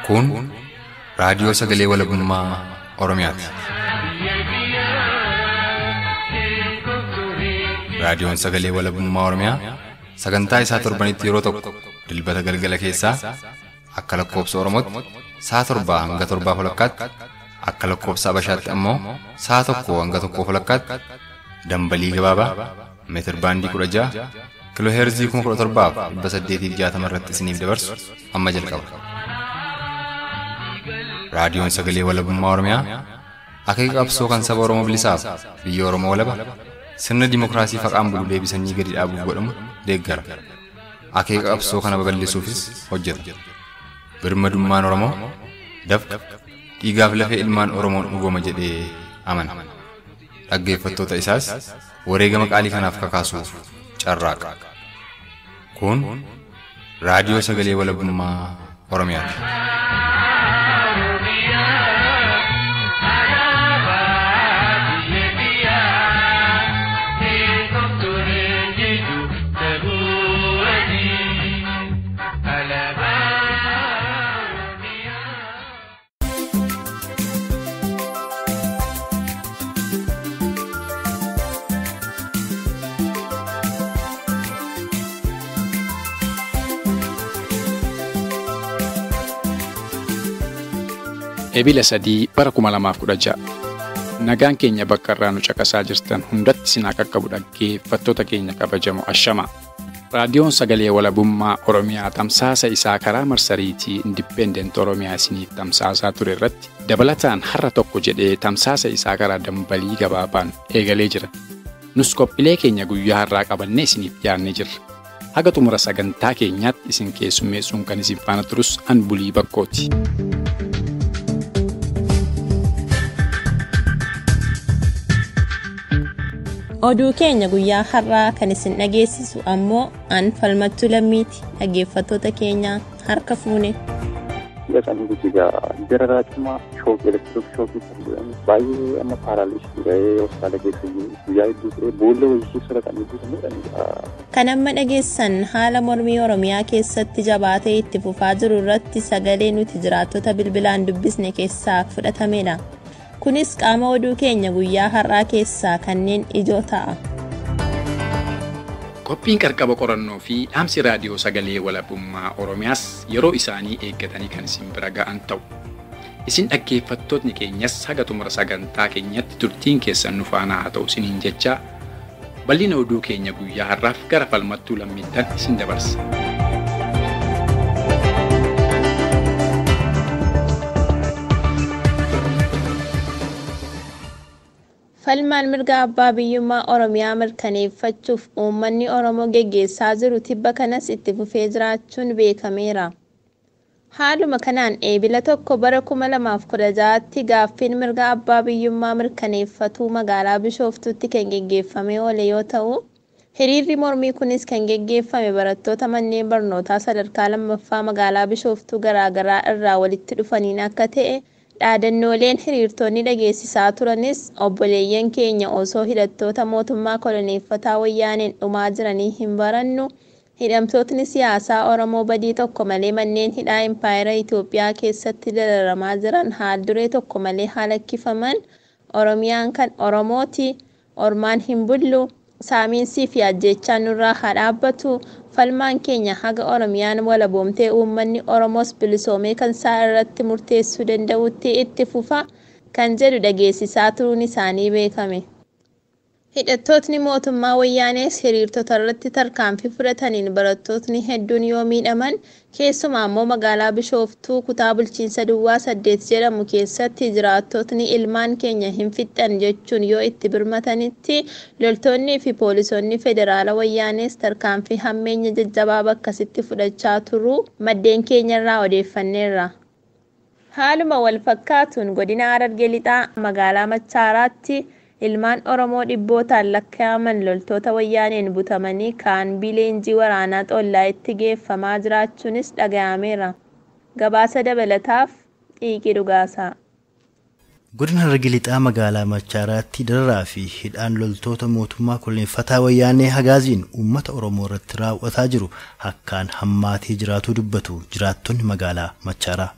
Kun raadiyoo sagalee walabummaa Oromiyaati. Raadiyoon sagalee walabummaa Oromiyaa sagantaa isaa torbanitti yeroo tokko dilbata galgala keessaa akka lakkoobsa Oromootti sa'a 7 hanga 7:30 akka lakkoobsa Habashaatti ammoo sa'a 1 hanga 1:30 dambalii gabaabaa meetir baandii 16 kiiloo heerzii 17,860 irratti isiniif dabarsu amma jalqaba. Raadiyoon sagalee walabummaa Oromiyaa akeeka qabsoo kan saba Oromoo bilisaaf biyya Oromoo walaba sirna dimookiraasii faqaan bulu deebisanii gadi dhaabuuf godhamu deeggara. Akeeka qabsoo kana babal'isuufis hojjeta. Birmadummaan Oromoo dafqa dhiigaaf lafee ilmaan Oromoon dhugooma jedhee amana. Dhaggeeffattoota isaas wareegama qaalii kanaaf kakaasuuf carraaqa. Kun raadiyoo sagalee walabummaa Oromiyaati. Ebila 3 bara 2016 nagaan keenya bakka irraa nu caqasaa jirtan hundatti sinaa qaqqabu dhaggeeffattoota keenya kabajamoo ashama. Raadiyoon sagalee walabummaa Oromiyaa tamsaasa isaa karaa marsariitii Independent Oromiyaa isiniif tamsaasaa ture irratti dabalataan har'a tokko jedhee tamsaasa isaa karaa dambalii gabaabaan eegalee jira. Nus qophiilee keenya guyyaa har'aa qabannee isiniif dhiyaannee jirra. Haga xumura sagantaa keenyaatti isin keessummeessuun kan isin faana turus an Bulii Bakkooti. Oduu keenya guyyaa har'aa kan isin dhageessisu ammoo an Falmattuu Lammiiti. Dhaggeeffattoota keenya harka fuune. Dararaa cimaa shookii elektirook shookii kan jedhamu baay'ee amma paaraalisii ga'ee hospitaala keessa jiru guyyaa hedduu ta'ee boolla wayii keessa dhaqanii buusanidha. Kan amma dhageessan haala mormii Oromiyaa keessatti jabaatee itti fufaa jiru irratti sagalee nuti jiraattota bilbilaan dubbisne keessaa fudhatamedha. Kunis qaama oduu keenya guyyaa har'aa keessaa kanneen ijoo ta'a. Qophiin qarqaba qorannoo fi dhaamsi raadiyoo sagalee walabummaa Oromiyaas yeroo isaanii eeggatanii kan isin bira ga'an ta'u. Isin dhaggeeffattootni keenyas haga xumura sagantaa keenyatti turtiin keessan nu faana haa ta'u isiniin jecha bal'ina oduu keenya guyyaa har'aaf gara Falmattuu Lammiittan isin dabarsa. Falmaan mirga abbaa biyyummaa Oromiyaa mirkaneeffachuuf uummanni Oromoo geggeessaa jiru tibba kanas itti fufee jiraachuun beekameera. Haaluma kanaan eebila 1 bara 2016tti gaaffiin mirga abbaa biyyummaa mirkaneeffatuu magaalaa Bishooftuutti kan geggeeffamee oole yoo ta'u, hiriirri mormii kunis kan geggeeffame barattoota manneen barnootaa sadarkaa lammaffaa magaalaa Bishooftuu garaagaraa irraa walitti dhufaniin akka ta'e dhaadannooleen hiriirtonni dhageessisaa turanis obboleeyyan keenya osoo hidhattoota mootummaa koloneeffataa wayyaaneen dhumaa jiranii hin barannu, hidhamtootni siyaasaa Oromoo badii tokko malee manneen hidhaa impaayera Itoophiyaa keessatti dararamaa jiran haal duree tokko malee halakkifaman, Oromiyaan kan Oromooti, ormaan hin bullu, saamiinsii fi ajjeechaan nurraa haa dhaabbatu, falmaan keenya haga Oromiyaan walaboomtee uummanni Oromoos bilisoomee kan isaa irratti murteessuu danda'utti itti fufa kan jedhu dhageessisaa turuun isaanii beekame. Hidhattootni mootummaa wayyaanees hiriirtota irratti tarkaanfii fudhataniin barattootni hedduun yoo miidhaman, keessumaa immoo magaalaa Bishooftuu kutaa bulchiinsa Duwwaa 8 jedhamu keessatti jiraattotni ilmaan keenya hin fixxan jechuun yoo itti birmatanitti loltoonnii fi poolisoonni federaala wayyaanees tarkaanfii hammeenya jajjabaa bakkasitti fudhachaa turuu maddeen keenyarraa odeeffanneerra. Haaluma wal fakkaatuun godina Harargee Lixaa magaalaa Machaaraatti ilmaan Oromoo dhibbootaan lakkaa'aman loltoota wayyaaneen butamanii kaambii leenjii waraanaa Xollaayitti geeffamaa jiraachuunis dhaga'ameera. Gabaasa dabalataaf Xiiqii Dhugaasaa. Godina Harargee Lixaa magaalaa Machaaraatti dararaa fi hidhaan loltoota mootummaa koloneeffataa wayyaanee Hagaaziin uummata Oromoo irratti raawwataa jiru akkaan hammaatee jiraatu dubbatu jiraattonni magaalaa Machaaraa.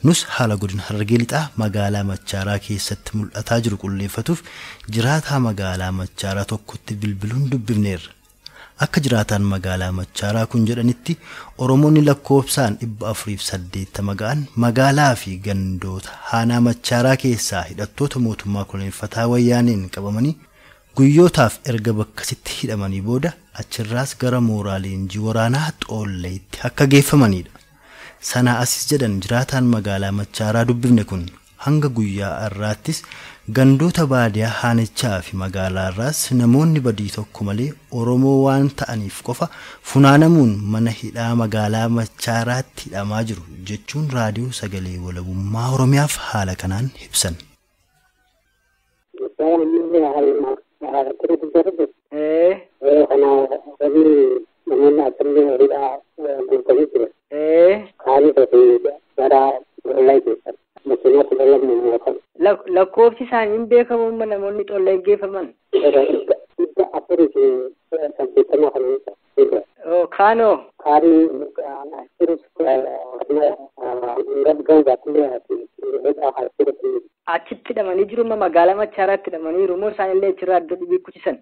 Nus haala godina Harargee Lixaa magaalaa Machaaraa keessatti mul'ataa jiru qulleeffatuuf jiraataa magaalaa Machaaraa tokkotti bilbiluun dubbifneerra. Akka jiraataan magaalaa Machaaraa kun jedhanitti Oromoonni lakkoofsaan 480 ga'an magaalaa fi gandoota aanaa Machaaraa keessaa hidhattoota mootummaa koloneeffataa wayyaaneen qabamanii guyyootaaf erga bakkasitti hidhamanii booda achirraas gara mooraa leenjii waraanaa Xoolleetti akka geeffamanidha. Sana asis jedhan jiraataan magaalaa Machaaraa dubbifne kun hanga guyyaa har'aattis gandoota baadiyaa aanichaa fi magaalaarraas namoonni badii tokko malee Oromoo waan ta'aniif qofa funaanamuun mana hidhaa magaalaa Machaaraatti hidhamaa jiru jechuun raadiyoo sagalee walabummaa Oromiyaaf haala kanaan ibsan. Lakkoofsi isaanii hin beekamu namoonni Xoollee geeffaman. Kaanoo. Achitti hidhamanii jiru magaalaa Machaaraatti hidhamanii jiru moo isaan illee achirraa iddoo dhibii kuchisan?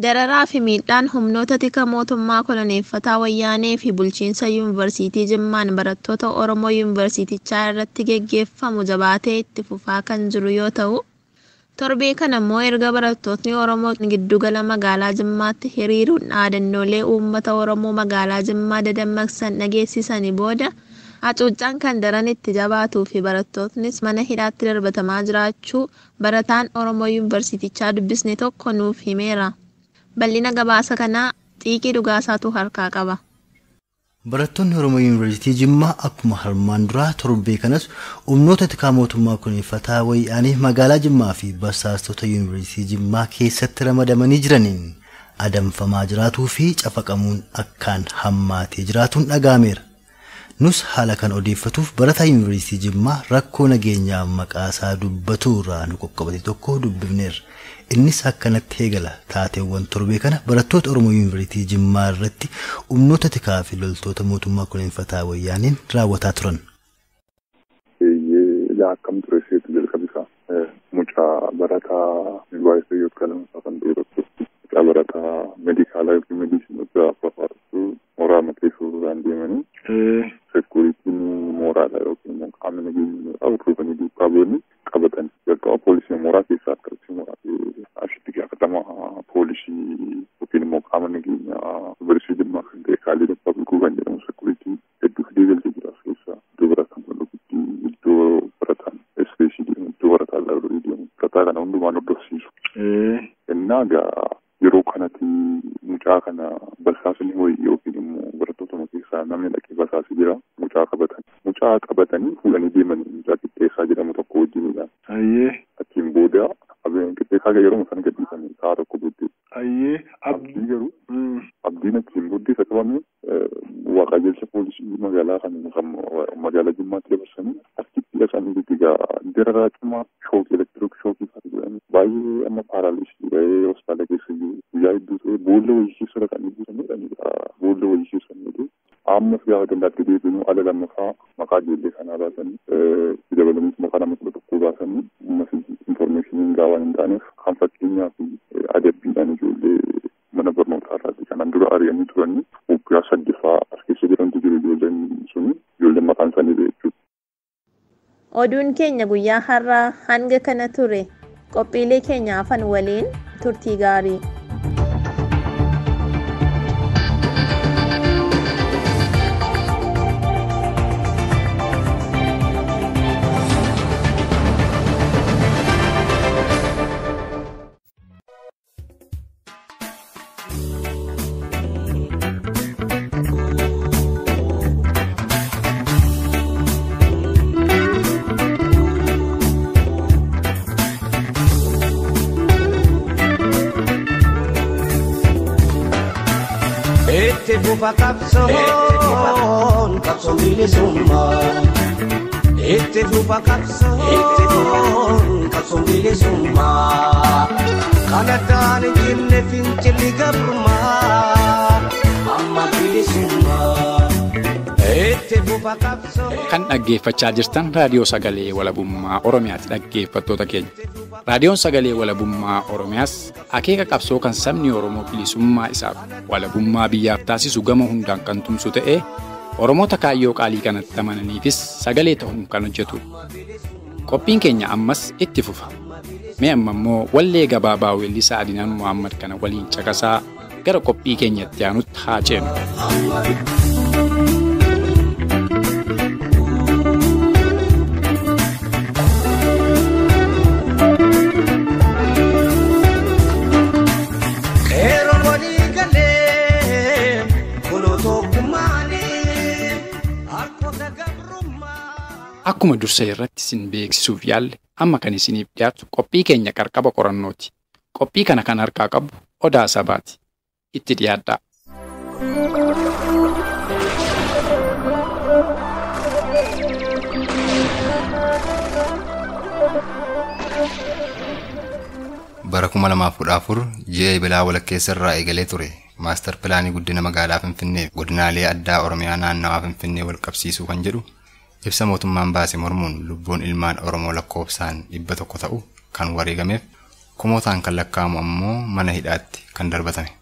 Dararaa fi miidhaan humnoota tika mootummaa koloneeffataa wayyaanee fi bulchiinsa yuunivarsiitii Jimmaan barattoota Oromoo yuunivarsiitichaa irratti geggeeffamu jabaatee itti fufaa kan jiru yoo ta'u, torbee kana immoo erga barattootni Oromoo giddugala magaalaa Jimmaatti hiriiruun dhaadannoolee uummata Oromoo magaalaa Jimmaa dadammaqsan dhageessisanii booda hacuuccaan kan daran itti jabaatuu fi barattootnis mana hidhaatti darbatamaa jiraachuu barataan Oromoo yuunivarsiitichaa dubbisne tokko nuuf himeera. Bal'ina gabaasa kanaa Xiiqii Dhugaasaatu harkaa qaba. Barattoonni Oromoo Yuunivarsiitii Jimmaa akkuma harmaan duraa torbee kanas humnoota tikaa mootummaa koloneeffataa wayyaanee magaalaa Jimmaa fi basaastota Yuunivarsiitii Jimmaa keessatti ramadamanii jiraniin adamfamaa jiraatuu fi cafaqamuun akkaan hammaatee jiraatuun dhaga'ameera. Nus haala kan odeeffatuuf barataa Yuunivarsiitii Jimmaa rakkoo nageenyaa maqaasaa dubbatu irraa nu qoqqabate tokko dubbifneerra. Innis akkanatti eegala taateewwan torbee kana barattoota Oromoo Yuunivarsiitii Jimmaa irratti humnoota tikaa fi loltoota mootummaa koloneeffataa wayyaaniin raawwataa turan. Akkam ture seetu jalqabisaa mucaa barataa Yuunivarsiitii Yookaan kan ta'e tokko mucaa barataa meedikaalaa yookiin meediisinii afuraffaatu mooraa mateessuudhaan deemanii seekuritiin mooraadha yookiin immoo qaamni nageenya mooraa hordofanii duukaa bu'anii qabatan. Jalqaba poolisii mooraa keessaa akkasitti mooraa achitti gaafatama poolisii yookiin immoo qaama nageenyaa Yuunivarsiitii Jimmaa kan ta'e Kaalid Abbaa Bulguu kan jedhamu seekuritii hedduu fidee galchee jira as keessaa iddoo barataan kun dhugutti iddoo barataan ispeesii deemu iddoo barataan laabirorii deemu barataa kana hundumaan hordofsiisu. Innaa egaa yeroo kanatti mucaa kana basaasni wayii yookiin immoo barattoota keessaa namni dhaqee basaasee jira mucaa qabatan. Mucaa qabatanii fuudhanii deemanii mucaa qixxeessaa jedhamu tokko wajjinidha. Achiin booda qixxeessaa yeroo sana gadhiisanii sa'a tokko booddee. Abdii garuu abdiin achiin booddee isa qabame qajeelcha poolisii magaalaa kan magaalaa Jimmaatti dabarsanii achitti dhaqanii egaa dararaa cimaa shookii elektiriik shookii kan jedhamu baay'ee amma paaraalisii ta'ee hospitaala keessa jiru guyyaa hedduu ta'ee boolla wayii keessa dhaqanii buusanii boolla wayii keessa hin amma gaafa dandaatti deebinu ala lammaffaa maqaa ijoollee kanaa baasanii dabalaniis maqaa nama 11 baasanii ammas infoormeeshiniin gahaa hin taaneef kan fakkeenyaa fi adabbiidhaan ijoollee mana barnootaa irraati kanaan dura ari'anii turanii waggaa 8ffaa as keessa jirantu jiru ijoolleen suni ijoolleen maqaan isaanii jechuudha. Oduun keenya guyyaa har'aa hanga kana ture. Qophiilee keenya hafan waliin turtii gaarii. Itti fufa qabsoon qabsoon bilisummaa. Itti fufa qabsoon qabsoon bilisummaa kan addaan hin jenne fincilli gabrummaa amma bilisummaa. Itti fufa qabsoon. Kan dhaggeeffachaa jirtan raadiyoo sagalee walabummaa Oromiyaati dhaggeeffattoota keenya. Raadiyoon sagalee walabummaa Oromiyaas akeeka qabsoo kan sabni Oromoo bilisummaa isaaf walabummaa biyyaaf taasisu gama hundaan kan tumsu ta'ee Oromoota kaayyoo qaalii kanatti amananiifis sagalee ta'uun kan hojjetudha. Qophiin keenya ammas itti fufa. Mee amma immoo wallee gabaabaa weellisaa Adinaan Muhammad kana waliin caqasaa gara qophii keenyatti aanutti haa ceenu. Qeerroon walii galee kunoo tokkummaanii harkoota gabrummaa. Akkuma dursa irratti isin beeksisuuf yaalle amma kan isiniif dhiyaatu qophii keenya qarqaba qorannooti. Qophii kana kan harkaa qabu Odaa Sabaati. Itti dhiyaadhaa. Bara 2014 ji'a Eebilaa walakkeessa irraa eegalee ture maastar pilaanii guddina magaalaa Finfinnee fi godinaalee addaa Oromiyaa naannawaa Finfinnee wal qabsiisuu kan jedhu ibsa mootummaan baase mormuun lubbuun ilmaan Oromoo lakkoofsaan 100 ta'u kan wareegameef kumootaan kan lakkaa'amu ammoo mana hidhaatti kan darbatame.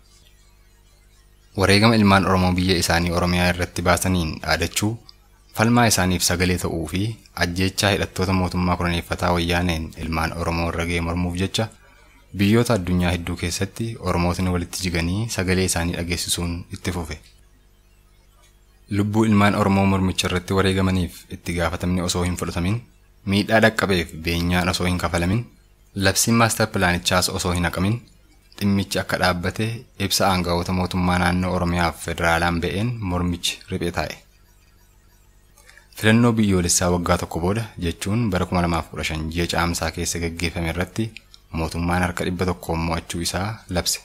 Wareegama ilmaan Oromoo biyya isaanii Oromiyaa irratti baasaniin dhaadachuu, falmaa isaaniif sagalee ta'uu fi ajjeechaa hidhattoota mootummaa koloneeffataa wayyaaneen ilmaan Oromoo irra ga'e mormuuf jecha biyyoota addunyaa hedduu keessatti Oromootni walitti jiganii sagalee isaanii dhageessisuun itti fufe. Lubbuu ilmaan Oromoo mormicha irratti wareegamaniif itti gaafatamni osoo hin fudhatamin, miidhaa dhaqqabeef beenyaan osoo hin kafalamin, labsiin maastar pilaanichaas osoo hin haqamin, dhimmichi akka dhaabbate ibsa aangawoota mootummaa naannoo Oromiyaaf federaalaan ba'een mormichi riphee taa'e. Filannoo biyyoolessaa waggaa tokko booda jechuun bara 2015 ji'a caamsaa keessa gaggeeffame irratti mootummaan harka 100 mo'achuu isaa labse.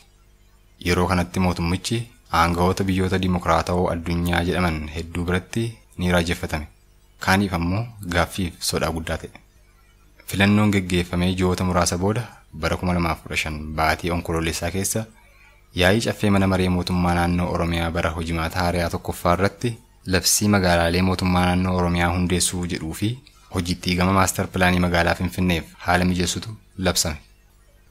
Yeroo kanatti mootummichi aangawoota biyyoota dimokiraatawoo addunyaa jedhaman hedduu biratti ni raajeffatame. Kaaniif ammoo gaaffiif sodaa guddaa ta'e. Filannoon gaggeeffamee ji'oota muraasa booda bara 2015 baatii onkoloolessaa keessa yaa'ii caffee mana maree mootummaa naannoo Oromiyaa bara hojimaata haaraa tokkoffaa irratti labsii magaalaalee mootummaa naannoo Oromiyaa hundeessuu jedhuu fi hojiitti gama maastar pilaanii magaalaa Finfinneef haala mijeessutu labsame.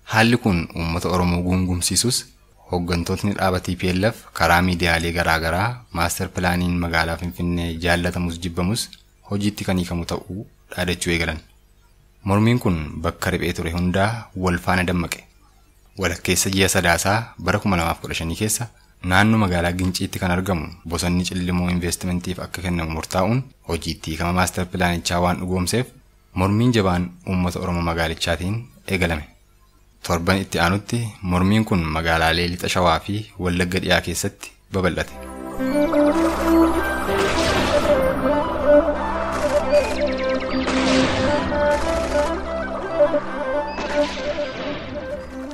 Haalli kun uummata Oromoo guungumsiisus hooggantootni dhaaba TPLF karaa miidiyaalee garaagaraa maastar pilaaniin magaalaa Finfinnee jaallatamus jibbamus hojiitti kan hiikamu ta'uu dhaadachuu eegalan. Mormiin kun bakka riphee ture hundaa wal faana dammaqe. Walakkeessa ji'a sadaasaa bara 2015 keessa naannoo magaalaa Ginciitti kan argamu bosonni Cillimoo investimentiif akka kennamu murtaa'uun hojiitti hiikama maastar pilaanichaa waan dhugoomseef mormiin jabaan uummata Oromoo magaalichaatiin eegalame. Torban itti aanutti mormiin kun magaalaalee Lixa Shawaa fi Wallagga Dhiyaa keessatti babal'ate.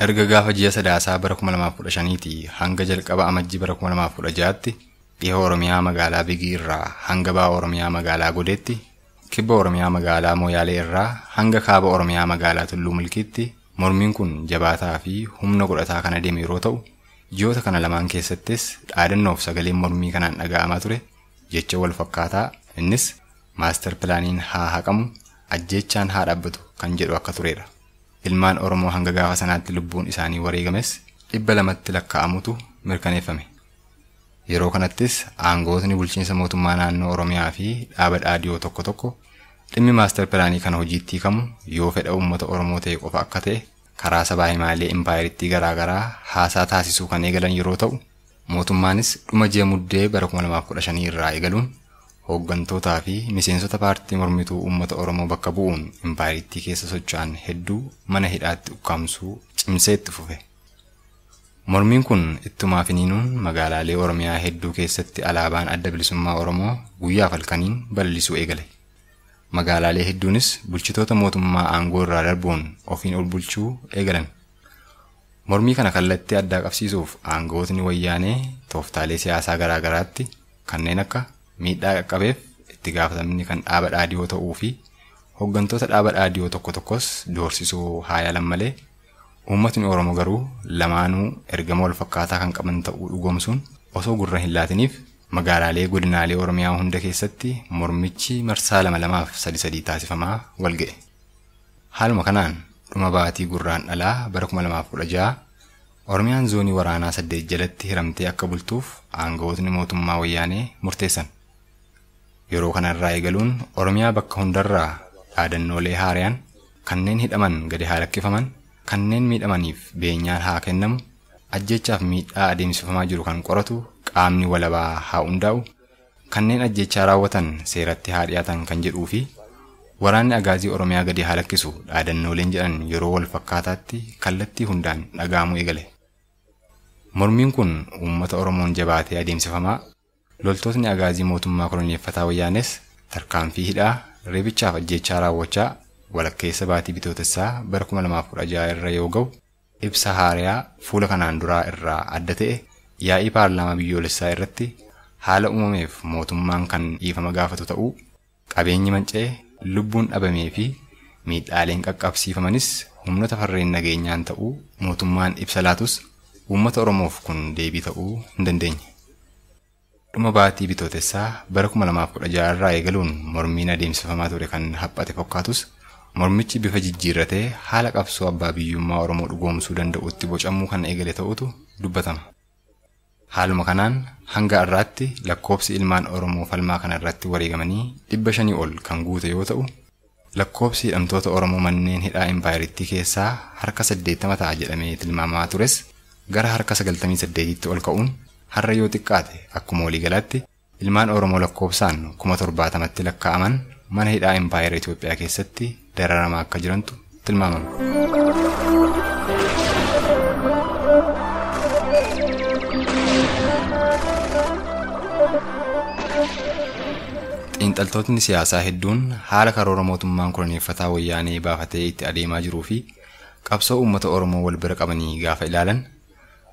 Erga gaafa ji'a sadaasaa bara 2015 hanga jalqaba amajjii bara 2016tti dhiha Oromiyaa magaalaa Bigii irraa hanga ba'a Oromiyaa magaalaa Godeetti, kibba Oromiyaa magaalaa Mooyaalee irraa hanga kaaba Oromiyaa magaalaa Tulluu Milkiitti mormiin kun jabaataa fi humna godhataa kan adeeme yeroo ta'u, ji'oota kana lamaan keessattis dhaadannoof sagaleen mormii kanaan dhaga'amaa ture jecha wal fakkaataa innis maastar pilaaniin haa haqamu, ajjeechaan haa dhaabbatu kan jedhu akka turedha. Ilmaan Oromoo hanga gaafa sanaatti lubbuun isaanii wareegames 200tti lakkaa'amutu mirkaneeffame. Yeroo kanattis aangootni bulchiinsa mootummaa naannoo Oromiyaa fi dhaaba dhaadiyoo tokko tokko dhimmi maastar pilaanii kana hojiitti hiikamu yoo fedha uummata Oromoo ta'e qofa akka ta'e karaa sabaa himaalee impaayiritti garaagaraa haasaa taasisuu kan eegalan yeroo ta'u, mootummaanis dhuma ji'a muddee bara 2015 irraa eegaluun hooggantootaa fi miseensota paartii mormituu uummata Oromoo bakka bu'uun impaayiritti keessa socho'an hedduu mana hidhaatti ukkaamsuu cimsee itti fufe. Mormiin kun ittumaa finiinuun magaalaalee Oromiyaa hedduu keessatti alaabaan adda bilisummaa Oromoo guyyaa halkaniin balalisuu eegale. Magaalaalee hedduunis bulchitoota mootummaa aangoo irraa darbuun ofiin ol bulchuu eegalan. Mormii kana kallattii addaa qabsiisuuf aangootni wayyaanee tooftaalee siyaasaa garaagaraatti kanneen akka miidhaa qaqqabeef itti itti gaafatamni kan dhaaba dhaadiyoo ta'uu fi hooggantoota dhaaba dhaadiyoo tokko tokkos doorsisuu haa yaalan malee uummatni Oromoo garuu lamaanuu ergama wal fakkaataa kan qaban ta'uu dhugoomsuun osoo gurra hin laatiniif magaalaalee godinaalee Oromiyaa hunda keessatti mormichi marsaa 2 2 fi 3 3 taasifamaa wal ga'e. Haaluma kanaan dhuma baatii gurraan dhalaa bara 2016 Oromiyaan zoonii waraanaa 8 jalatti hiramtee akka bultuuf aangawootni mootummaa wayyaanee murteessan. Yeroo kanarraa eegaluun Oromiyaa bakka hundarraa dhaadannoolee haaraan kanneen hidhaman gadi haa lakkifaman, kanneen miidhamaniif beenyaan haa kennamu, ajjeechaaf miidhaa adeemsifamaa jiru kan qoratu qaamni walabaa haa hundaa'u, kanneen ajjeechaa raawwatan seeratti haa dhiyaatan kan jedhuu fi waraanni agaazii Oromiyaa gadi haa lakkisu dhaadannooleen jedhan yeroo wal fakkaataatti kallattii hundaan dhaga'amuu eegale. Mormiin kun uummata Oromoon jabaatee adeemsifamaa loltootni agaazii mootummaa koloneeffataa wayyaanes tarkaanfii hidhaa reebichaaf ajjeechaa raawwachaa walakkeessa baatii bitootessaa bara 2016 irra yoo ga'u ibsa haariyaa fuula kanaan duraa irraa adda ta'e yaa'ii paarlaamaa biyyoolessaa irratti haala uumameef mootummaan kan dhiifama gaafatu ta'uu qabeenyi manca'e lubbuun dhabamee fi miidhaaleen qaqqabsiifamanis humnoota farreen nageenyaan ta'uu mootummaan ibsa laatus uummata Oromoof kun deebii ta'uu hin dandeenye. Dhuma baatii bitootessaa bara 2016 irraa eegaluun mormiin adeemsifamaa ture kan haphate fokkaatus mormichi bifa jijjiirratee haala qabsoo abbaa biyyummaa Oromoo dhugoomsuu danda'utti bocamuu kan eegale ta'utu dubbatama. Haaluma kanaan hanga har'aatti lakkoobsi ilmaan Oromoo falmaa kana irratti wareegamanii 500 ol kan guute yoo ta'u lakkoobsi hidhamtoota Oromoo manneen hidhaa impaayiritti keessaa harka 80 ta'a jedhamee tilmaamamaa tures gara harka 98tti ol ka'uun har'a yoo xiqqaate akkuma waliigalaatti ilmaan Oromoo lakkoobsaan 70,000tti lakkaa'aman mana hidhaa impaayera Itoophiyaa keessatti dararamaa akka jirantu tilmaamama. Xiinxaltootni siyaasaa hedduun haala karoora mootummaan koloneeffataa wayyaanee baafatee itti adeemaa jiruu fi qabsoo uummata Oromoo wal bira qabanii gaafa ilaalan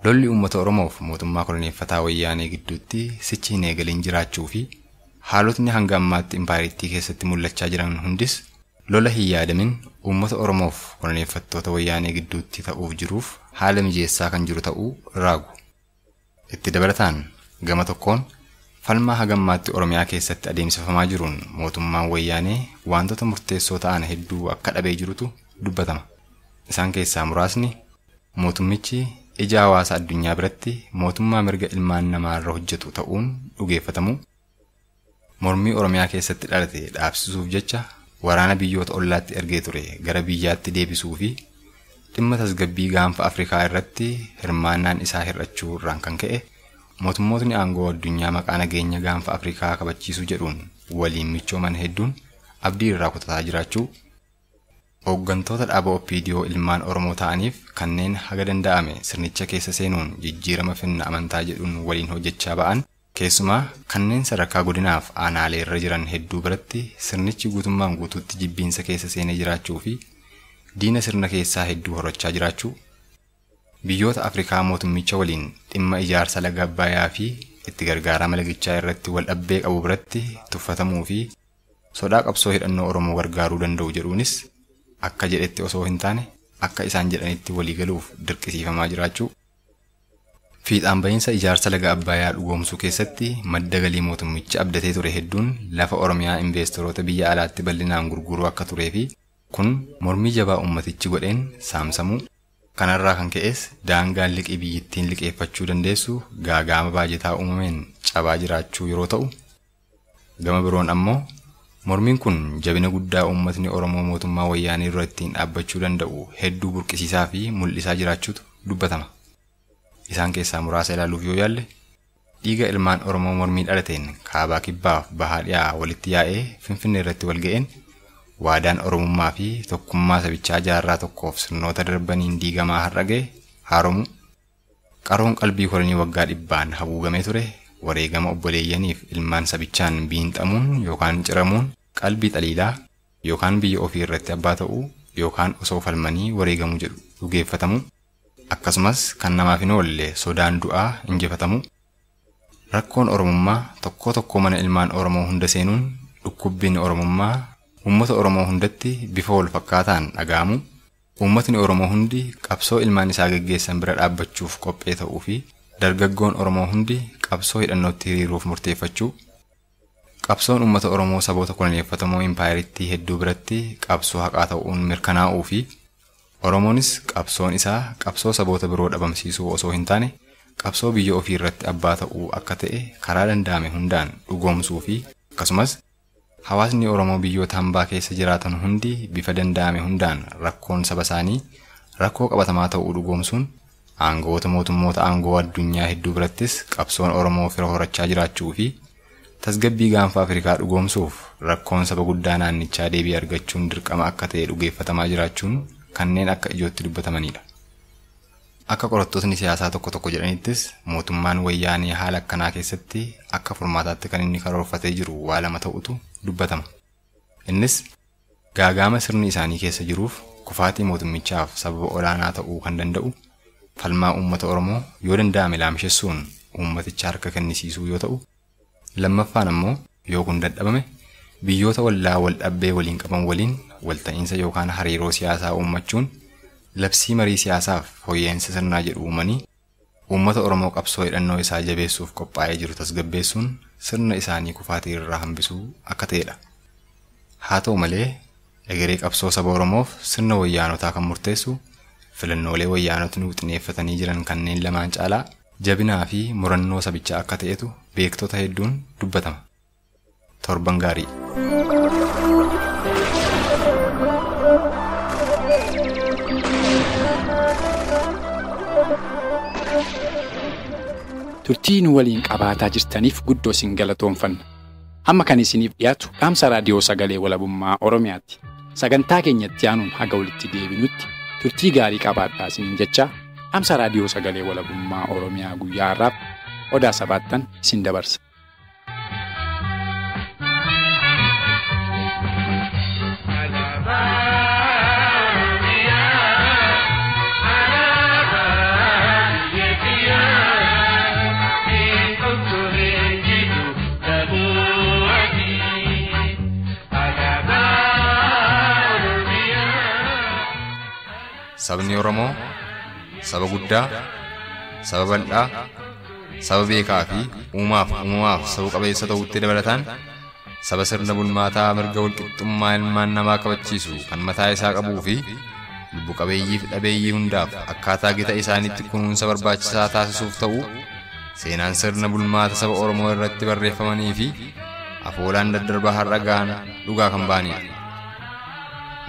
lolli uummata Oromoof mootummaa koloneeffataa wayyaanee gidduutti sichi hin eegalin jiraachuu fi haalotni hanga ammaatti impaayiritti keessatti mul'achaa jiran hundis lola hin yaadamin uummata Oromoof koloneeffattoota wayyaanee gidduutti ta'uuf jiruuf haala mijeessaa kan jiru ta'uu raagu. Itti dabalataan gama tokkoon falmaa hagammaatti Oromiyaa keessatti adeemsifamaa jiruun mootummaan wayyaanee wantoota murteessoo ta'an hedduu akka dhabee jirutu dubbatama. Isaan keessaa muraasni mootummichi ija hawaasa addunyaa biratti mootummaa mirga ilmaan namaa irra hojjetu ta'uun dhugeeffatamu, mormii Oromiyaa keessatti dhalate dhaabsisuuf jecha waraana biyyoota ollaatti ergee ture gara biyyaatti deebisuu fi dhimma tasgabbii gaanfa Afrikaa irratti hirmaannaan isaa hir'achuu irraan kan ka'e mootummootni aangoo addunyaa maqaa nageenya gaanfa Afrikaa kabachiisuu jedhuun waliin michooman hedduun abdii irraa kutataa jiraachuu, hooggantoota dhaaba OPDO ilmaan Oromoo ta'aniif kanneen haga danda'ame sirnicha keessa seenuun jijjiirama finna amantaa jedhuun waliin hojjechaa ba'an keessumaa kanneen sadarkaa godinaaf aanaalee irra jiran hedduu biratti sirnichi guutummaan guutuutti jibbiinsa keessa seenee jiraachuu fi diina sirna keessaa hedduu horachaa jiraachuu, biyyoota Afrikaa mootummicha waliin dhimma ijaarsa laga Abbayyaa fi itti gargaarama lagichaa irratti wal dhabbee qabu biratti tuffatamuu fi sodaa qabsoo hidhannoo Oromoo gargaaruu danda'u jedhuunis akka jedhetti osoo hin taane akka isaan jedhanitti waliigaluuf dirqisiifamaa jiraachuu, fiixaan bahiinsa ijaarsa laga Abbayyaa dhugoomsuu keessatti madda galii mootummichi abdatee ture hedduun lafa Oromiyaa investoroota biyya alaatti bal'inaan gurguruu akka turee fi kun mormii jabaa uummatichi godheen saamsamuu, kanarraa kan ka'es daangaan liqii biyyittiin liqeeffachuu dandeessu gaagaama baajetaa uumameen cabaa jiraachuu yeroo ta'u, gama biroon ammoo mormiin kun jabina guddaa uummatni Oromoo mootummaa wayyaanee dura ittiin dhaabbachuu danda'u hedduu burqisiisaa fi mul'isaa jiraachuutu dubbatama. Isaan keessaa muraasa ilaaluuf yoo yaalle dhiiga ilmaan Oromoo mormii dhalateen kaabaa kibbaaf bahaa dhiyaa walitti yaa'ee Finfinnee irratti wal ga'een waadaan Oromummaa fi tokkummaa sabichaa jaarraa tokkoof sirnoota darbaniin diigamaa har'a ga'e haaromuu, qaroon qalbii kolonii waggaa 100 haguugamee ture wareegama obboleeyyaniif ilmaan sabichaan biinxamuun yookaan ciramuun qalbii xaliilaa yookaan biyya ofii irratti abbaa ta'uu yookaan osoo falmanii wareegamuu jedhu dhugeeffatamu, akkasumas kan namaaf hin oolle sodaan du'aa injifatamu, rakkoon Oromummaa tokko tokko mana ilmaan Oromoo hunda seenuun dhukkubbiin Oromummaa uummata Oromoo hundatti bifa wal fakkaataan dhaga'amu, uummatni Oromoo hundi qabsoo ilmaan isaa geggeessan bira dhaabbachuuf qophee ta'uu fi dargaggoon Oromoo hundi qabsoo hidhannootti hiriiruuf murteeffachuu, qabsoon uummata Oromoo saboota koloneeffatamoo impaayeritti hedduu biratti qabsoo haqaa ta'uun mirkanaa'uu fi Oromoonis qabsoon isaa qabsoo saboota biroo dhabamsiisuu osoo hin taane qabsoo biyya ofii irratti abbaa ta'uu akka ta'e karaa danda'ame hundaan dhugoomsuu fi akkasumas hawaasni Oromoo biyyoota hambaa keessa jiraatan hundi bifa danda'ame hundaan rakkoon saba isaanii rakkoo qabatamaa ta'uu dhugoomsuun aangoota mootummoota aangoo addunyaa hedduu birattis qabsoon Oromoo fira horachaa jiraachuu fi tasgabbii gaanfa Afrikaa dhugoomsuuf rakkoon saba guddaa naannichaa deebii argachuun dirqama akka ta'e dhugeeffatamaa jiraachuun kanneen akka ijootti dubbatamanidha. Akka qorattootni siyaasaa tokko tokko jedhanittis mootummaan wayyaanee haala akkanaa keessatti akka furmaataatti kan inni karoorfatee jiru waa lama ta'utu dubbatama. Innis gaagaama sirni isaanii keessa jiruuf kufaatii mootummichaaf sababa olaanaa ta'uu kan danda'u falmaa uummata Oromoo yoo danda'ame laamshessuun uummaticha harka kennisiisuu yoo ta'u, lammaffaan ammoo yoo kun dadhabame biyyoota wallaa wal dhabbee waliin qaban waliin walta'iinsa yookaan hariiroo siyaasaa uummachuun labsii marii siyaasaaf fooyya'insa sirnaa jedhu uumanii uummata Oromoo qabsoo hidhannoo isaa jabeessuuf qophaa'ee jiru tasgabbeessuun sirna isaanii kufaatii irraa hambisuu akka ta'edha. Haa ta'u malee egeree qabsoo saba Oromoof sirna wayyaanotaa kan murteessu filannoolee wayyaanotni wixineeffatanii jiran kanneen lamaan caalaa jabinaa fi murannoo sabichaa akka ta'etu beektota hedduun dubbatama. Torban gaarii. Turtii nu waliin qabaataa jirtaniif guddoo isin galatoonfanna. Amma kan isiniif dhiyaatu dhaamsa raadiyoo sagalee walabummaa Oromiyaati. Sagantaa keenyatti aanuun haga walitti deebinutti turtii gaarii qabaadhaa isiniin jecha dhaamsa raadiyoo sagalee walabummaa Oromiyaa guyyaa har'aaf odaa sabaattan isin dabarsa. Sabni Oromoo saba guddaa, saba bal'aa, saba beekaa fi uumaaf uumamaaf saba qabeessa ta'utti dabalataan saba sirna bulmaataa mirga walqixxummaa ilmaan namaa kabachiisu kan mataa isaa qabuu fi lubbu qabeeyyii fi dhabeeyyii hundaaf akkaataa gita isaaniitti kunuunsa barbaachisaa taasisuuf ta'u seenaan sirna bulmaata saba Oromoo irratti barreeffamanii fi afoolaan daddarbaa har'a ga'an dhugaa kan ba'anidha.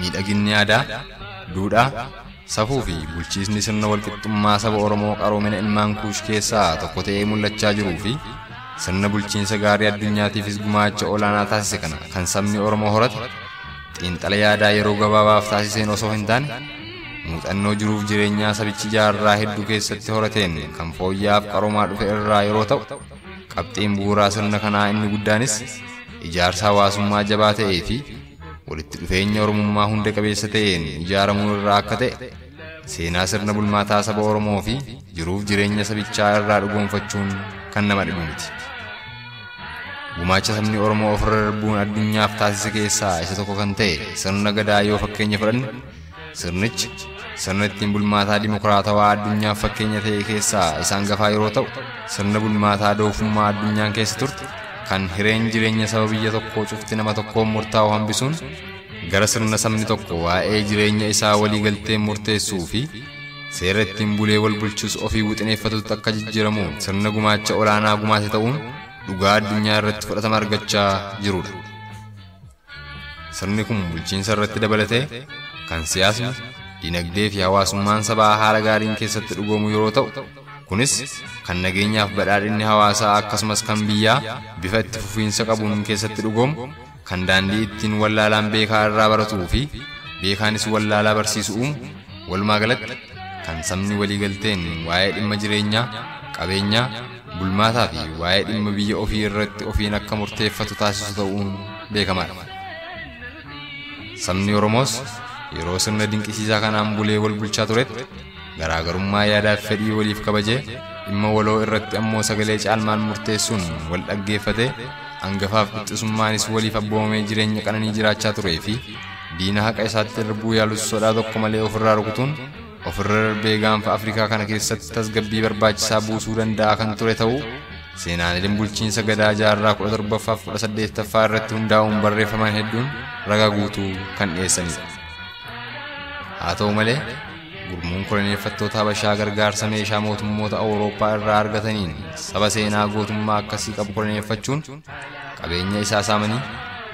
Miidhaginni aadaa, duudhaa, safuu fi bulchiisni sirna walqixxummaa saba Oromoo qaroomina ilmaan kuush keessaa tokko ta'ee mul'achaa jiruu fi sirna bulchiinsa gaarii addunyaatiifis gumaacha olaanaa taasise kana kan sabni Oromoo horate xiinxala yaadaa yeroo gabaabaaf taasiseen osoo hin taane muuxannoo jiruuf jireenyaa sabichi jaarraa hedduu keessatti horateen kan fooyya'aaf qaroomaa dhufe irraa yeroo ta'u qabxiin bu'uuraa sirna kanaa inni guddaanis ijaarsa hawaasummaa jabaa ta'ee fi walitti dhufeenya Oromummaa hunda qabeessa ta'een ijaaramuu irraa akka ta'e seenaa sirna bulmaataa saba Oromoo fi jiruuf jireenya sabichaa irraa dhugoonfachuun kan nama dhibu miti. Gumaacha sabni Oromoo ofirra darbuun addunyaaf taasise keessaa isa tokko kan ta'e sirna gadaa yoo fakkeenya fudhanne sirnichi sirna ittiin bulmaataa dimokiraatawaa addunyaaf fakkeenya ta'e keessaa isa hangafaa yeroo ta'u sirna bulmaataa doofummaa addunyaan keessa turte kan hireen jireenya saba biyya tokkoo cufti nama tokkoon murtaa'u hambisuun gara sirna sabni tokko waa'ee jireenya isaa walii galteen murteessuu fi seera ittiin bulee wal bulchus ofii wixineeffatutti akka jijjiiramu sirna gumaacha olaanaa gumaate ta'uun dhugaa addunyaa irratti fudhatama argachaa jirudha. Sirni kun bulchiinsa irratti dabalatee kan siyaasni, dinagdee fi hawaasummaan sabaa haala gaariin keessatti dhugoomu yeroo ta'u kunis kan nageenyaaf badhaadhinni hawaasaa akkasumas kan biyyaa bifa itti fufiinsa qabuun keessatti dhugoomu kan daandii ittiin wallaalaan beekaa irraa baratuu fi beekaanis wallaalaa barsiisu uumu walumaa galatti kan sabni waliigalteen waa'ee dhimma jireenyaa, qabeenyaa, bulmaataa fi waa'ee dhimma biyya ofii irratti ofiin akka murteeffatu taasisu ta'uun beekamaadha. Sabni Oromoos yeroo sirna dinqisiisaa kanaan bulee wal bulchaa turetti garaagarummaa yaadaa fi fedhii waliif kabajee dhimma waloo irratti ammoo sagalee caalmaan murteessuun wal dhaggeeffatee hangafaaf quxisummaanis waliif abboomamee jireenya qananii jiraachaa turee fi diina haqa isaatti darbuu yaalus sodaa tokko malee ofirraa rukutuun ofirra darbee gaanfa Afrikaa kana keessatti tasgabbii barbaachisaa buusuu danda'a kan ture ta'uu seenaaleen bulchiinsa gadaa jaarraa 17ffaa fi 18ffaa irratti hundaa'uun barreeffaman hedduun ragaa guutuu kan dhiyeessanidha. Haa ta'u malee gurmuun koloneeffattoota Habashaa gargaarsa meeshaa mootummoota Awurooppaa irraa argataniin saba seenaa gootummaa akkasii qabu koloneeffachuun qabeenya isaa saamanii,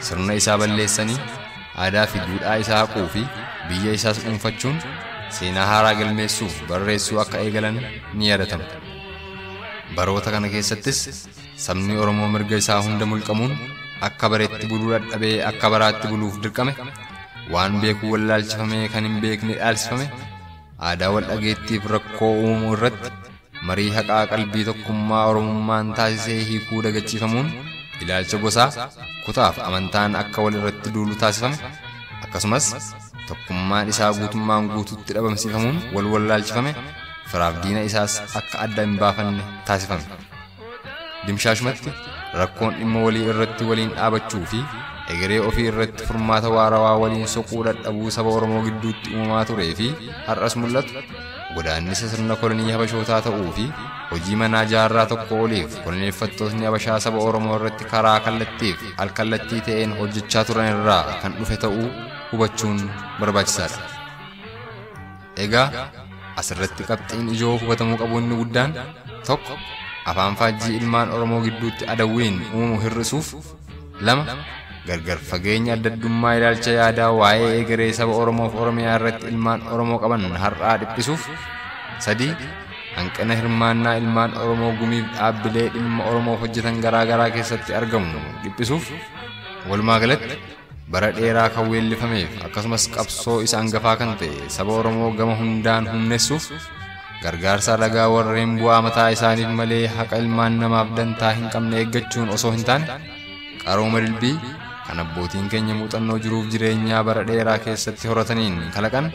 sirna isaa balleessanii, aadaa fi duudhaa isaa haquu fi biyya isaas dhuunfachuun seenaa haaraa galmeessuuf barreessuu akka eegalan ni yaadatama. Baroota kana keessattis sabni Oromoo mirga isaa hunda mulqamuun akka bareetti buluu dadhabee akka baraatti buluuf dirqame, waan beekuu wallaalchifamee kan hin beekne dhaalsifame, aadaa wal dhageettiif rakkoo uumuu irratti marii haqaa qalbii tokkummaa Oromummaan taasisee hiikuu dagachiifamuun ilaalcha gosaa kutaaf amantaan akka wal irratti duulu taasifame, akkasumas tokkummaan isaa guutummaan guutuutti dhabamsiifamuun wal wallaalchifame, firaaf diina isaas akka adda hin baafanne taasifame. Dimshaashumatti rakkoon dhimma walii irratti waliin dhaabachuu fi egeree ofii irratti furmaata waarawaa waliin soquu dadhabuu saba Oromoo gidduutti uumamaa turee fi har'as mul'atu godaannisa sirna kolonii Habashootaa ta'uu fi hojii manaa jaarraa tokko oliif koloneeffattootni Habashaa saba Oromoo irratti karaa kallattii fi alkallattii ta'een hojjechaa turan irraa kan dhufe ta'uu hubachuun barbaachisaadha. Egaa asirratti qabxiin ijoo hubatamuu qabu inni guddaan tokko afaan faajjii ilmaan Oromoo gidduutti adawwiin uumamu hir'isuuf, lama gargar fageenya adda addummaa ilaalcha yaadaa waa'ee egeree saba Oromoof Oromiyaa irratti ilmaan Oromoo qaban har'aa dhiphisuuf, sadii hanqina hirmaannaa ilmaan Oromoo gumiif dhaabbilee dhimma Oromoof hojjetan garaa garaa keessatti argamu dhiphisuuf, walumaa galatti bara dheeraa kan weellifameef akkasumas qabsoo isa hangafaa kan ta'e saba Oromoo gama hundaan humnessuuf gargaarsa alagaa warreen bu'aa mataa isaaniif malee haqa ilmaan namaaf dantaa hin qabne eeggachuun osoo hin taane qarooma dilbii kan abbootiin keenya muuxannoo jiruuf jireenyaa bara dheeraa keessatti horataniin kalaqan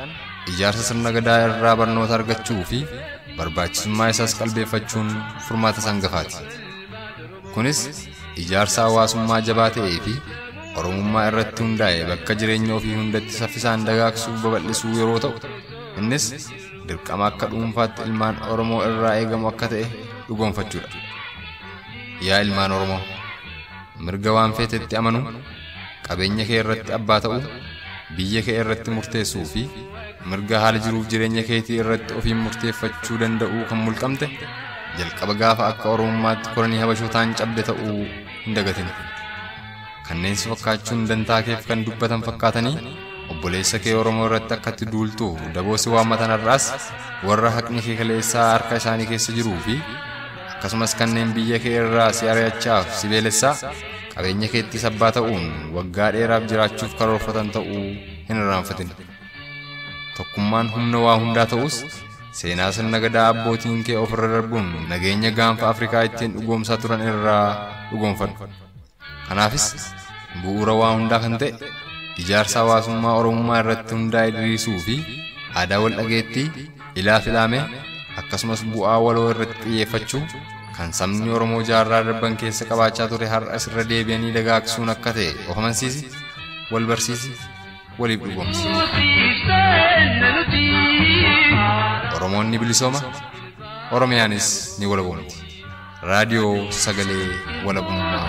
ijaarsa sirna gadaa irraa barnoota argachuu fi barbaachisummaa isaas qalbeeffachuun furmaata isa hangafaati. Kunis ijaarsa hawaasummaa jabaa ta'ee fi Oromummaa irratti hundaa'e bakka jireenya ofii hundatti saffisaan dagaagsuuf babal'isuu yeroo ta'u, innis dirqama akka dhuunfaatti ilmaan Oromoo irraa eegamu akka ta'e dhugoomfachuudha. Yaa ilmaan Oromoo, mirga waan feetetti amanuu, qabeenya kee irratti abbaa ta'uu, biyya kee irratti murteessuu fi mirga haala jiruuf jireenya keetii irratti ofiin murteeffachuu danda'uu kan mulqamte jalqaba gaafa akka Oromummaatti kolonii Habashootaan cabde ta'uu hin dagatin. Kanneen si fakkaachuun dantaa keef kan dubbatan fakkaatanii obboleessa kee Oromoo irratti akkatti duultuuf daboo si waammatan har'aas warra haqni kee kaleessaa harka isaanii keessa jiruu fi akkasumas kanneen biyya kee irraa si ari'achaaf si beelessaa qabeenya keetti sabbaa ta'uun waggaa dheeraaf jiraachuuf karoorfatan ta'uu hin irraanfatin. Tokkummaan humna waa hundaa ta'us seenaa sirna gadaa abbootiin kee ofirra darbuun nageenya gaanfa Afrikaa ittiin dhugoomsaa turan irraa dhugoomfadhu. Kanaafis bu'uura waa hundaa kan ta'e ijaarsa hawaasummaa Oromummaa irratti hundaa'e diriirsuu fi aadaa wal dhageettii ilaaf ilaamee akkasumas bu'aa waloo irratti xiyyeeffachuu kan sabni Oromoo jaarraa darban keessa qabaachaa ture har'as irra deebi'anii dagaagsuun akka ta'e of amansiisi, wal barsiisi, waliif dhugoomsi. Oromoon ni bilisooma, Oromiyaanis ni walaboomti. Raadiyoo Sagalee Walabummaa